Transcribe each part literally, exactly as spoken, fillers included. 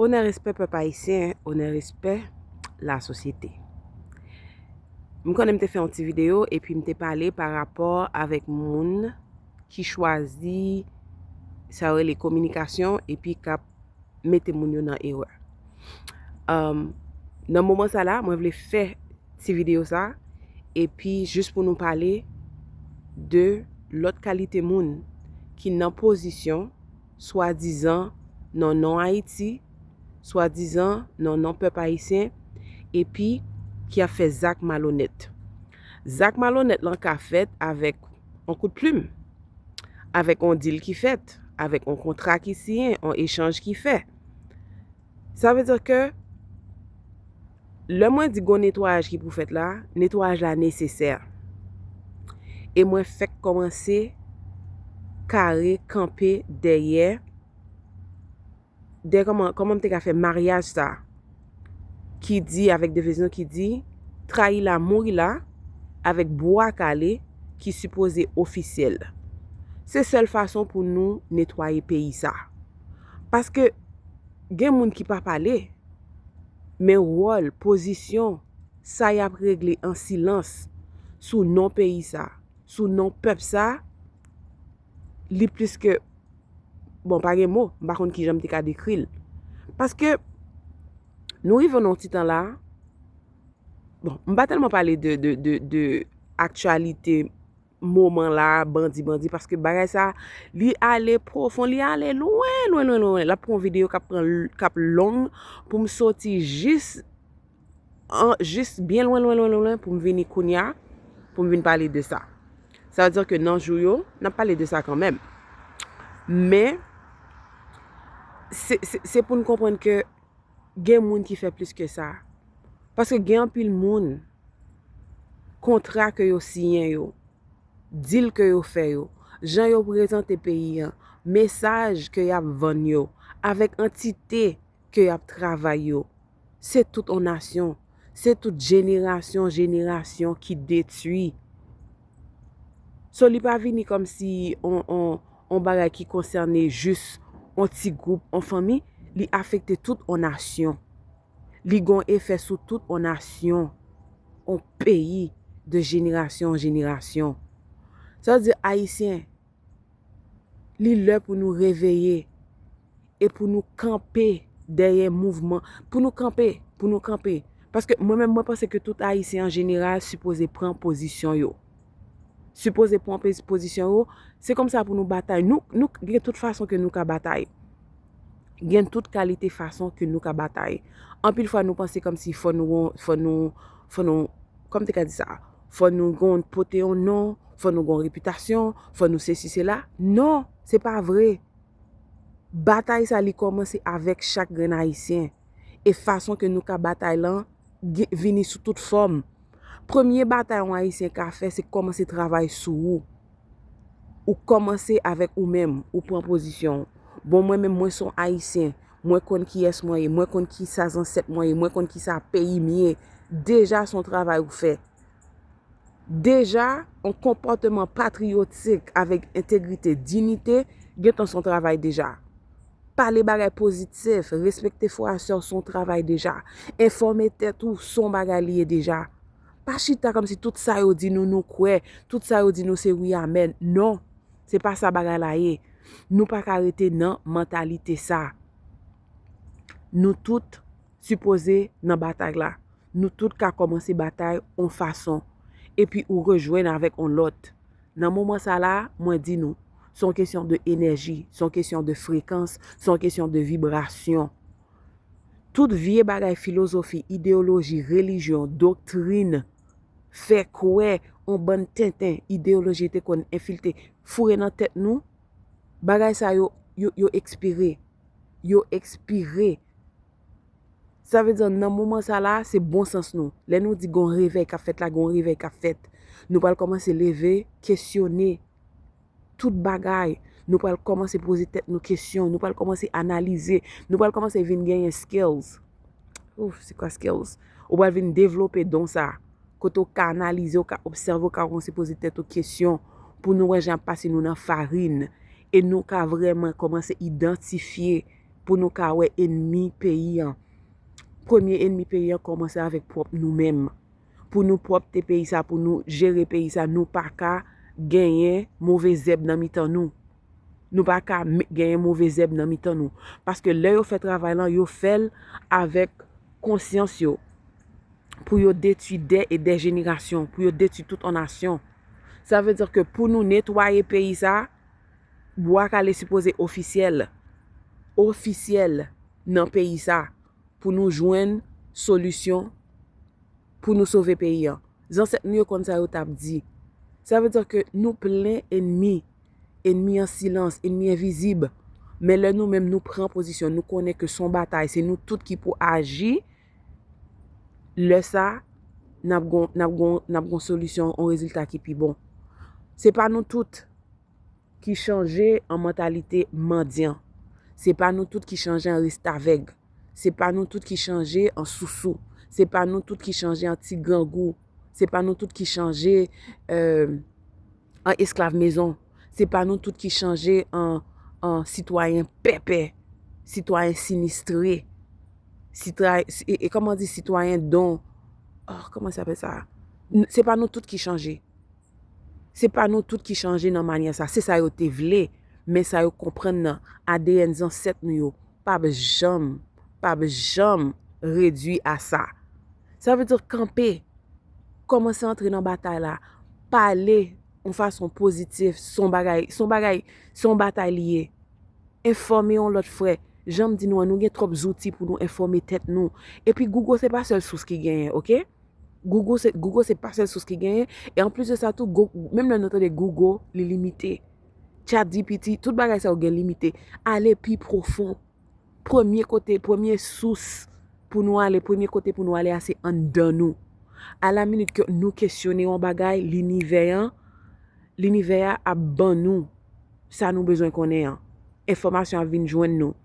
Onè, respè pèp ayisyen, onè, respè lasosyete. M konnen m te fè yon ti videyo epi m te pale pa rapò avèk moun ki chwazi sa yo rele kominikasyon epi k ap mete moun yo nan erè. Um, nan moman sa la, mwen vle fè ti videyo sa, epi jis pou nou pale de lòt kalite moun ki nan pozisyon swadizan nan non Ayiti, swadizan nan non pèp ayisyen, epi ki ap fè zak malonèt. Zak malonèt lan ka fèt avèk yon kout plim, avèk yon dil ki fèt, avèk yon kontra ki siyen, yon echanj ki fè. Sa vle di ke lè mwen di gon netwayaj ki pou fèt la, netwayaj la nesesè. E mwen fèk kòmanse kare kanpe dèyè, dèyè kòman, kòman m te ka fè maryaj sa ki di, avèk devizyon ki di, trayi la, mouri la, avèk bwa kale ki sipoze ofisyèl. Se sèl fason pou nou netwaye peyi sa. Paske gen moun ki pa pale, men wòl, pozisyon, sa y ap regle an silans sou non peyi sa, sou non pèp sa, li plis ke, bon, pa gen mo, m pa konn kijan m te ka dekri l. Paske nou rive nan yon ti tan la, bon, m pa tèlman pale de, de, de, de aktyalite moman la, bandi, bandi, paske bagay sa, li ale pwofon, li ale lwen, lwen, lwen, lwen. L ap pran yon videyo k ap pran, k ap long pou m soti jis, an, jis byen lwen, lwen, lwen, lwen, lwen, pou m vini kounya, pou m vin pale de sa. Sa vle di ke nan jou yo, n ap pale de sa kanmenm. Men, se, se, se pou n konprann ke gen moun ki fè plis ke sa. Paske gen anpil moun, kontra ke yo siyen yo, dil ke yo fè yo, jan yo prezante peyi an, mesaj ke y ap vann yo, avèk antite ke y ap travay yo, se tout on nasyon, se tout jenerasyon, jenerasyon ki detwi. So, li pa vini kòmsi on, on, on bagay ki konsène jis on ti gwoup, on fanmi, li afekte tout on nasyon. Li gon efè sou tout on nasyon, on peyi, de jenerasyon an jenerasyon. Sa vle di, Ayisyen, li lè pou nou reveye e pou nou kanpe dèyè mouvman, pou nou kanpe, pou nou kanpe. Paske mwen menm, mwen panse ke tout Ayisyen an jeneral sipoze pran pozisyon yo. Sipoze pran poz-, pozisyon yo. Se konsa pou nou batay. Nou, nou gen tout fason ke nou ka batay. Gen tout kalite fason ke nou ka batay. Anpil fwa, nou panse kòmsi fò nou, fò nou, fò nou, kòm te ka di sa, fò nou gon, pote yon non, fò nou gon repitasyon, fò nou sesi, sela. Non, se pa vre. Batay sa, li kòmanse avèk chak grenn Ayisyen. E fason ke nou ka batay lan, gen, vini sou tout fòm. Premye batay yon Ayisyen ka fè, se kòmanse travay sou ou. Ou kòmanse avèk ou menm, ou pran pozisyon w. Bon, mwen menm, mwen se yon Ayisyen. Mwen konn kiyès mwen ye, mwen konn kisa zansèt mwen ye, mwen konn kisa peyi m ye. Deja, se yon travay ou fè. Deja, yon konpòteman patriyotik avèk entegrite, diyite, gentan se yon travay deja. Pale bagay pozitif, respekte frè a sè w, se yon travay deja. Enfòme tèt ou, se yon bagay li ye deja. Pa chita kòmsi tout sa yo di nou, nou kwè, tout sa yo di nou, se wi, amèn. Non, se pa sa bagay la ye. Nou pa ka rete nan mantalite sa. Nou tout sipoze nan batay la. Nou tout ka kòmanse batay on fason. Epi ou rejwenn avèk on lòt. Nan moman sa la, mwen di nou, se yon kesyon de enèji, se yon kesyon de frekans, se yon kesyon de vibrasyon. Tout vye bagay, filozofi, ideyoloji, relijyon, doktrin, fè kwè, on bann tenten, ideyoloji te konn enfiltre, foure nan tèt nou, bagay sa yo, yo, yo ekspire. Yo ekspire. Sa vle di, nan moman sa la, se bon sans nou. Lè nou di gon revèy k ap fèt la, gon revèy k ap fèt. Nou pral kòmanse leve, kesyone tout bagay. Nou pral kòmanse poze tèt nou kesyon. Nou pral kòmanse analize. Nou pral kòmanse vin genyen skills. Ouf, se kwa skills? Ou pral vin devlope don sa. Kote w ka analize, w ka obsève, w ka kòmanse poze tèt ou kesyon pou nou wè jan y ap pase nou nan farin. E nou ka vrèman kòmanse idantifye pou nou ka wè ennmi peyi an. Premye ennmi peyi an kòmanse avèk pwòp nou menm. Pou nou pwòpte peyi sa, pou nou jere peyi sa, nou pa ka genyen move zèb nan mitan nou. Nou pa ka genyen move zèb nan mitan nou. Paske lè yo fè travay lan, yo fè l avèk konsyans yo. Pou yo detwi dè e dè jenerasyon, pou yo detwi tout on nasyon. Sa vle di ke pou nou netwaye peyi sa, Bwa Kale sipoze ofisyèl, ofisyèl nan peyi sa pou nou jwenn solisyon pou nou sove peyi an. Zansèt nou yo konn sa yo t ap di. Sa vle di ke nou plen ennmi, ennmi an silans, ennmi envizib. Men lè nou menm nou pran pozisyon, nou konnen ke se yon batay, se nou tout ki pou aji, lè sa, n ap gon, n ap gon, n ap gon solisyon, yon rezilta ki pi bon. Se pa nou tout ki chanje an mantalite mandyan. Se pa nou tout ki chanje an restavèg. Se pa nou tout ki chanje an sousou. Se pa nou tout ki chanje an ti grangou. Se pa nou tout ki chanje an esklav mezon. Se pa nou tout ki chanje an, an sitwayen pèpè, sitwayen sinistre, sitwayen, e, e kòman di, sitwayen don, oh, kòman sa apèl sa? Se pa nou tout ki chanje. Se pa nou tout ki chanje nan manyè sa. Se sa yo te vle, men sa yo konprann nan A D N zansèt nou yo p ap janm, p ap janm redwi a sa. Sa vle di kanpe, kòmanse antre nan batay la, pale yon fason pozitif, se yon bagay, se yon bagay, se yon batay li ye. Enfòme yon lòt frè. Jan m di nou an, nou gen twòp zouti pou nou enfòme tèt nou. Epi Google se pa sèl sous ki genyen, oke? Google se, Google se pa sèl sous ki genyen. E anplis de sa tou, menm lè nou tande Google, li limite. ChatGPT, tout bagay sa yo gen limite. Ale pi pwofon. Premye kote, premye sous pou nou ale, premye kote pou nou ale a se anndan nou. A la minit ke nou kesyone yon bagay, linivè an, linivè a ap ban nou sa nou bezwen konnen an. Enfòmasyon ap vin jwenn nou.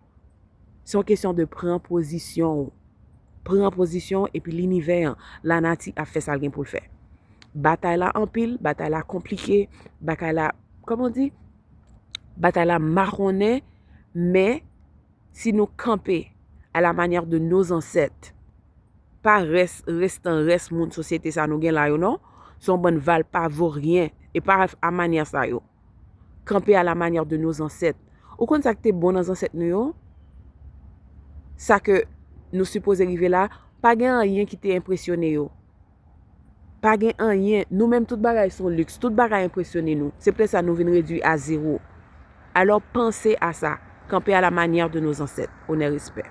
Se yon kesyon de pran pozisyon ou. Pran pozisyon epi linivè an, lanati ap fè sa l gen pou l fè. Batay la anpil, batay la konplike, batay la, kòman di? Batay la mawonnen, men si nou kanpe à la manière de nos ancêtres, pa rès, restan rès moun sosyete sa nou gen la yo non, se yon bann valpavoryen, e pa a manyè sa yo. Kanpe à la manière de nos ancêtres. Ou konn sa k te bon nan zansèt nou yo? Sa ke nou sipoze rive la, pa gen anyen ki te enpresyone yo. Pa gen anyen. Nou menm, tout bagay se yon liks. Tout bagay enpresyone nou. Se poutèt sa nou vin redwi a zewo. Alò, panse a sa. Kanpe à la manière de nos ancêtres. Onè, respè.